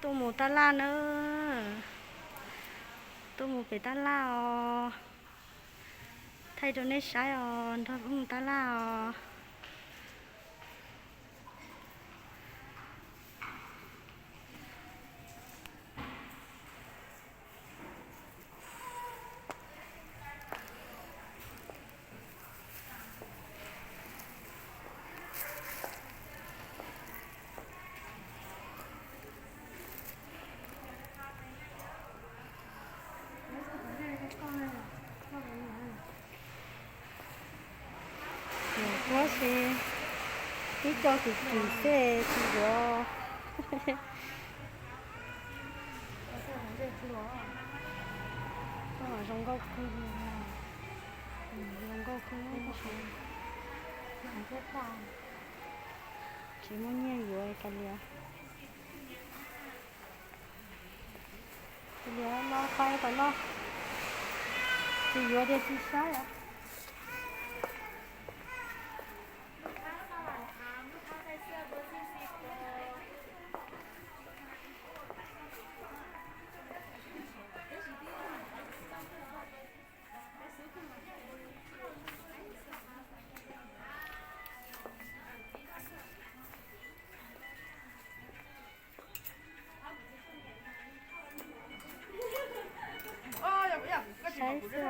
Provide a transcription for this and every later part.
Tuaj mus tab laj na, tuaj mus pem tab laj os. Thaij rau nej saib os, nrog mus tab laj os. Nyuam qhuav si, tib co kim kim xwb tsis yuav. Zoo nkauj kawg, zoo nkauj kawg, tsis muaj nyiaj yuav kav liam. Kav liam los pais tom no, tsis yuav tias tsis saib os. Saib xwb.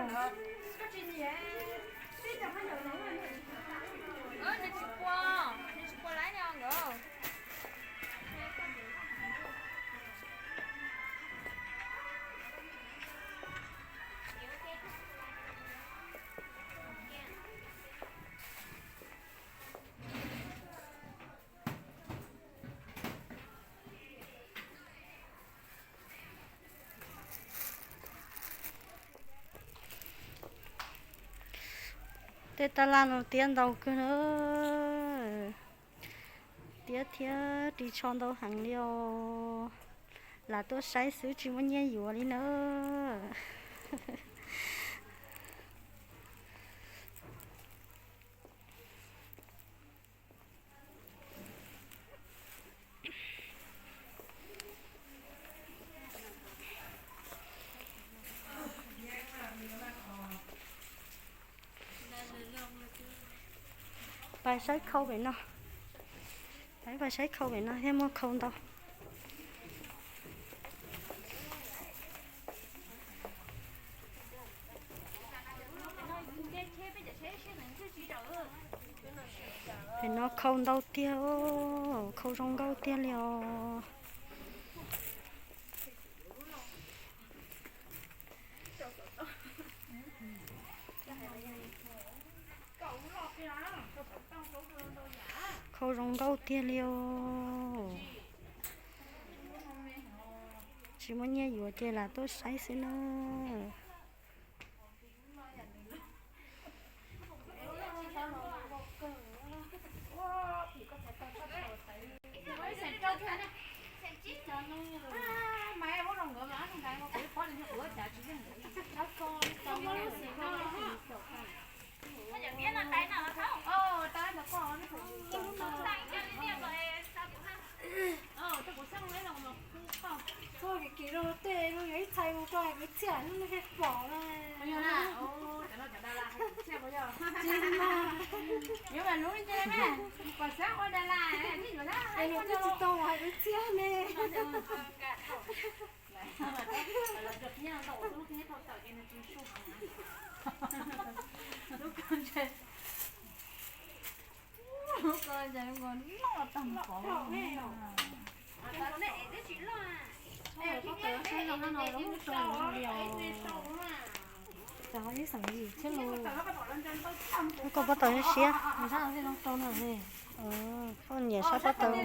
Tej tab laj no tiab ntau kawg na, tiab thiab ris tsho ntau heev li os. Lam tuaj saib xwb tsis muaj nyiaj yuav li na. Pais saib khau pem no, pais saib khau pem no thiaj muaj khau ntau. Pem no khau ntau tiag, khau zoo nkauj tiag li os. Khau zoo nkauj tiag li os. Tsis muaj nyiaj yuav ces lam tuaj saib xwb na. Txog kev kev rau tej no yog ib txhais mus rau hais kwv txhiaj hnub no thiaj pom na. Tsis mas, es nws twb tsis tau hais kwv txhiaj ne. Lub ko ces nws noj tag pov. Cas ho ib xeem yim thiab los. Koj pob tau siab. Koj nyiam sab pob tau no.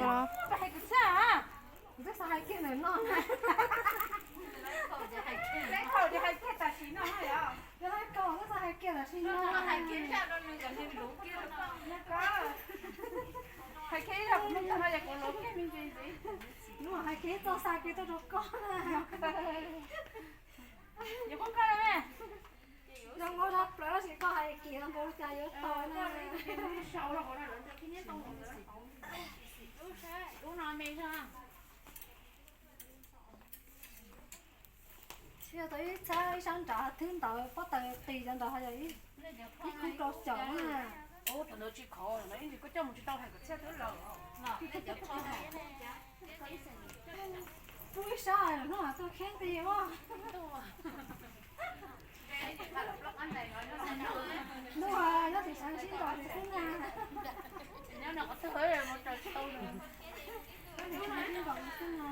Hais kiag ib zog kuv mloog tag no ces kuv luv kiag me ntsis ntxiv. Hnub hais kiag txoj xa kiag tuaj rau koj na. Zoo nkauj tshaj plaws tab sis koj hais kiag npaum li cas yuav tau na. Lub no me zog. Yog tau ib txhab ib sab nrad thwb ntawd pob taws qis cov nrad yog ib khub rau caum na. Ub, thaum ntawd tsis khov no ib ntsis koj coj mus tsis tau hais kom txhiaj twb laws. Pub ib sab no tuaj kheeb ti ua. Ntuj, nyob tim sab sib ntaus xwb na. Nyob no qhov twg mus raws tsis tau nws. Nyob tim sab sib ntaus xwb na.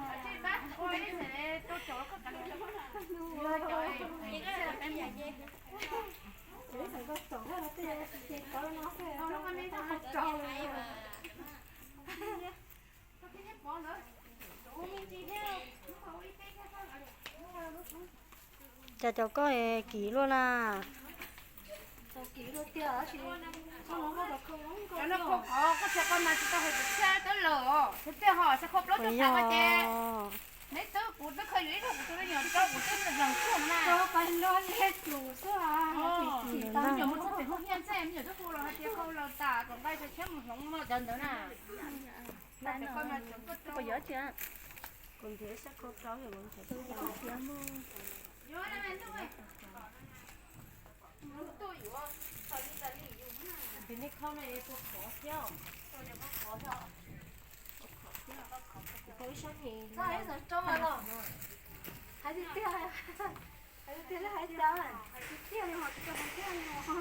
Ces ib txhais koj caum los tej ces kov no xwb, koj tau raug li. Cas cov koj kim luaj na. Tau kim luaj tiag tab sis koj no koj tau khau zoo nkauj. Cov no khau qhov koj tsis, koj mas tsis tau hais tias txhiaj twb laws os, tiag tiag ho txhiaj khau plaub coj tas koj ces. Neb twb, kuv twb khaws yus ib tug kuv tus me nyuam rau kuv twb lees kuj na. Rau pais luag li tus xwb. Me nyuam mus txog pem Hmoob Nyiaj Ntxej, me nyuam twb hu los hais tias khau laws tas kom nqa xyov tshiab mus hloov mos cov ntawd na. Kuv nrhiav sab khau rau yog kuv nrhiav. Ces nej khau no es tua khov thiab. Khau ib sab ces. Hais tiag tiag, hais tiag tiag, hais tiag tiag li ho tsis tau hais tiag li ho.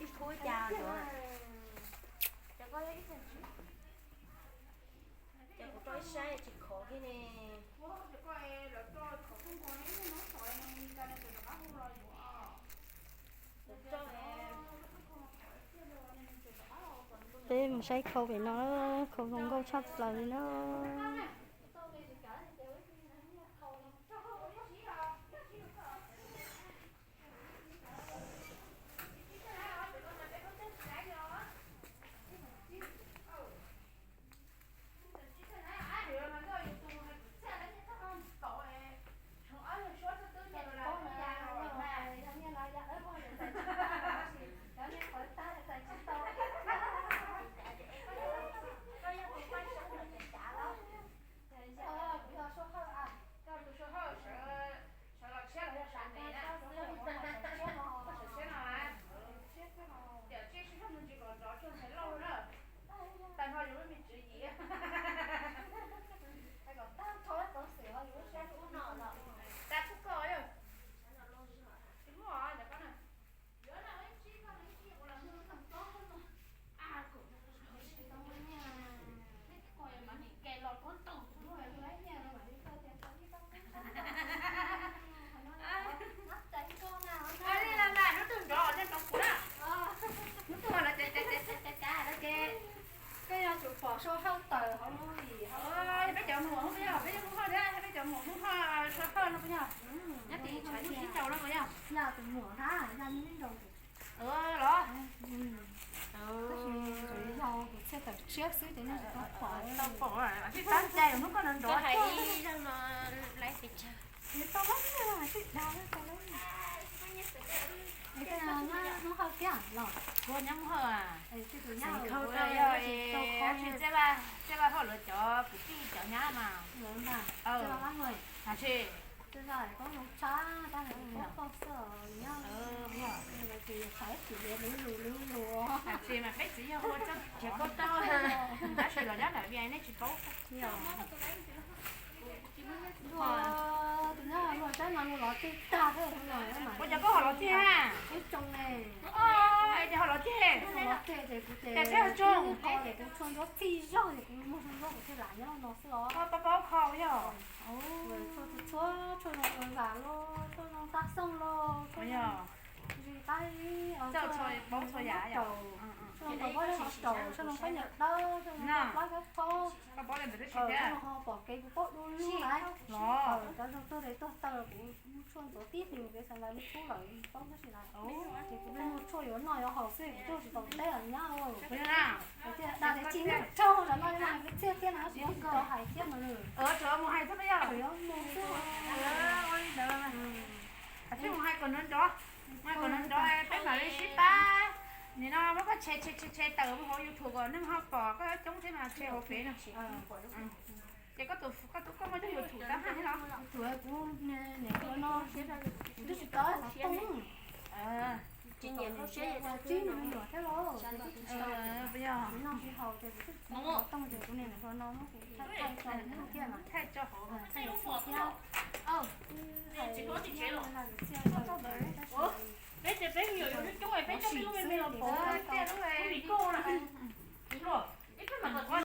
Ib khub cas. Ces kuv rau ib sab tsis khov thiab ne. Peb mus saib khau pem no, khau zoo nkauj tshaj plaws li na. Sawv los tshiab los yog sawv ntev na, sawv tshiab no, sawv tshiab no, tiam sis sib zog mus ntsis kom nrov cuag ntxhais loj na. Tag nrho yus lub me tswv yim. Hais kom tag nrho txoov xwm yus lub siab lub no los tas txhua koj yog. Tsis muaj os, cov koj na. Hnub twg nrov nej nrov kuv na. Hnub twg los cas cas cas cas cas ces koj yuav tsum pom soj hawj tawm hauv lub lim hauv. Peb cov muam Hmoob yog, peb cov Hmoob Hawj thiab, peb cov muam Hmoob Hawj soj hawj no puas yog? Nyob tim tshav ntuj sib ncaus no puas yog? Yog tus muam ntag, yog neb neb nrog. Los? Tab sis yog tus txhiaj tawm tshiab xwb ces nej tsis tau pom. Tsis tab cai hnub koj nrov nrov hais ib zaug no laiv pes tsawg. Tsis tau lab nyiaj, tsis dag tau lab nyiaj. Hnub Hawj thiab los? Kuv nyob Hmoob Hawj. Txiv Vaj, Txiv Vaj Hawj lawv cov kwv tij cov nyab mas. Tsis. Tsis mas peb txiv yog ua txoj riam kauj tauj, tab sis los nyob nram Vias nej tsis paub. Tus nyob luag sab no luag lov ceg tag thiab. Ua cas koj ho lov ceg na? Ib tsoom ne. Ua cas ho lov ceg? Lov ceg ces kuv ces kuv tshuaj ntsuab txhij zog ces kuv muag tshuaj ntsuab kuv thiaj lam nyob no xwb os. Paub paub kho yog. Tshuaj txhua tshuaj, tshuaj zoo vas los, tshuaj zoo tab xooj los, tshuaj zoo zis qab zib, tshuaj zoo kaus, tshuaj zoo kaus pob zeb hauv taus, tshuaj zoo khaub ncaws dawb, tshuaj zoo khaub pob, tshuaj zoo ho pom kev kuv paub du lug lawm. Cov zoo tuag tes tuag taw kuv tshuaj ntxuav tib hlis kev xav ntawd li kub lawm paub tab sis lawm. Ces kuv muag tshuaj yuav noj yuav haus xwb kuv tuaj tsis tau teb los nyab. Kuv thiaj dag tias tsis muaj raug los no mas kuv txiaj thiab no tsis tau hais thiab mas. Tsuas mus hais xwb, tsuas yuav mus xwb. Ua li ntawd, mus hais kom nrov nrov, mus hais kom nrov nrov peb mam li sib pab. Nim no muab koj tshem tshem tshem tshem tawm mus hauv YouTube kom neeg ho pom koj coob thiab mas tshem hauv fev no. Ces koj tus, koj tus, koj muaj cov Tus kuv niam hluas no, kuv twb tsis tau xov tooj. Tsis nyiam hauv siab, tib me nyuam thiab los. Tsis noj tsis haus ces kuv twb tsis tau xov tooj ces kuv niam hluas no muab kuv thaij tso thiab mas. Thaij tso hauv thiab. Tsis hlub tsis tsev los.